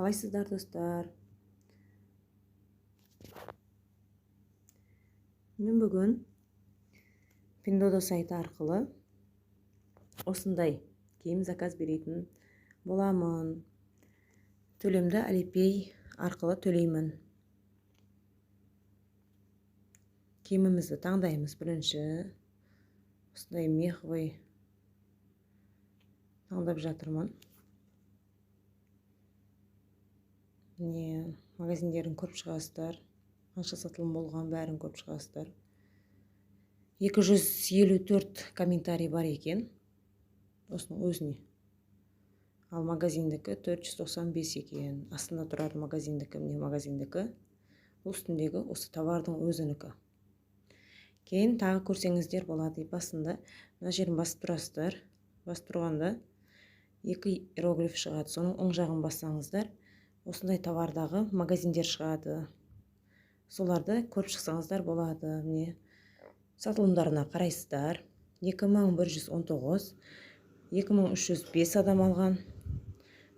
Қалайсыздар, достар? Мен бүгін Пиндуодуо сайты арқылы осындай киім заказ беретін боламын. Төлемді Alipay арқылы төлеймін. Киімімізді таңдаймыз бірінші. Осындай меховый таңдап жатырмын. Міне, магазиндерін көріп шығасыздар. Қанша сатылым болған, бәрін көріп шығасыздар. 254 комментарий бар екен осының өзіне. Ал магазиндікі 495 екен. Астында тұрады магазиндікі, міне магазиндікі. Бұл үстіндегі осы товардың өзінікі. Кейін тағы көрсеңіздер болады. Басында мына жерін басып тұрасыздар. Басып тұрғанда екі иероглиф шығады. Соның оң жағын бассаңыздар, осындай товардағы магазиндер шығады. Соларды көріп шықсаңыздар болады. Міне, сатылымдарына қарайсыздар. 2119, 2305 адам алған.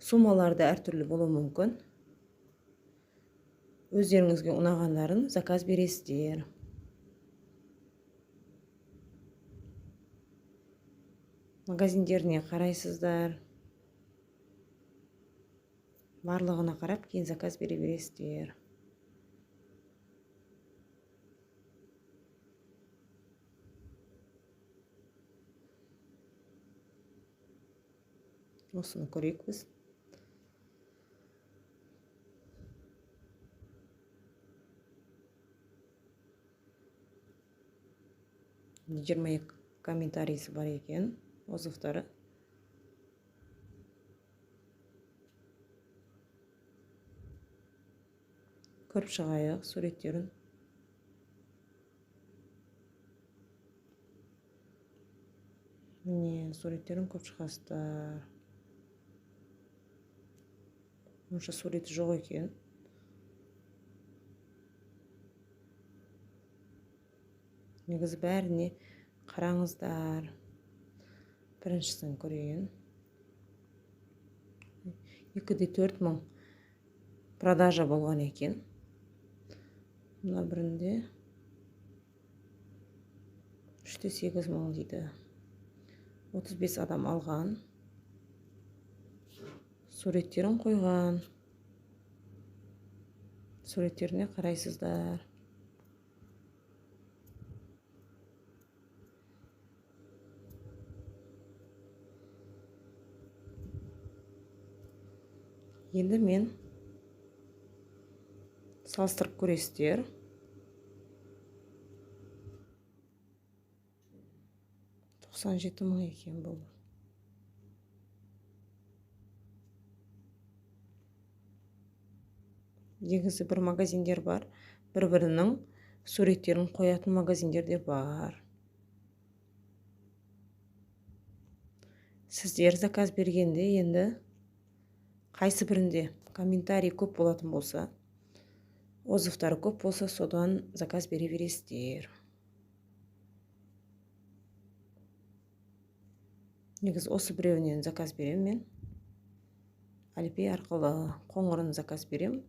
Суммалары да әртүрлі болуы мүмкін. Өздеріңізге ұнағандарын заказ бересіздер. Магазиндеріне қарайсыздар. Барлығына қарап, кейін заказ бере бересіздер. Осыны көрейік біз. 22 комментарийсі бар екен, отзывтары. Көріп шығайық суреттерін. Міне, суреттерін көріп шығасыздар. Онша суреті жоқ екен. Негізі бәріне қараңыздар. Біріншісін көрейін. 2,4 мың продажа болған екен. Мына бірінде 3,8 мың дейді. 35 адам алған. Суреттерін қойған. Суреттеріне қарайсыздар. Енді мен салыстырып көресіздер. 97 мың екен бұл. Негізі бір магазиндер бар, бір-бірінің суреттерін қоятын магазиндер де бар. Сіздер заказ бергенде енді қайсы бірінде комментарий көп болатын болса, отзывтары көп болса, содан заказ бере бересіздер. Негізі осы біреуінен заказ беремін мен. Alipay арқылы қоңырын заказ беремін.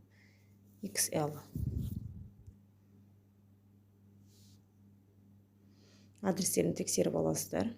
XL. Адрестерін тексеріп аласыздар.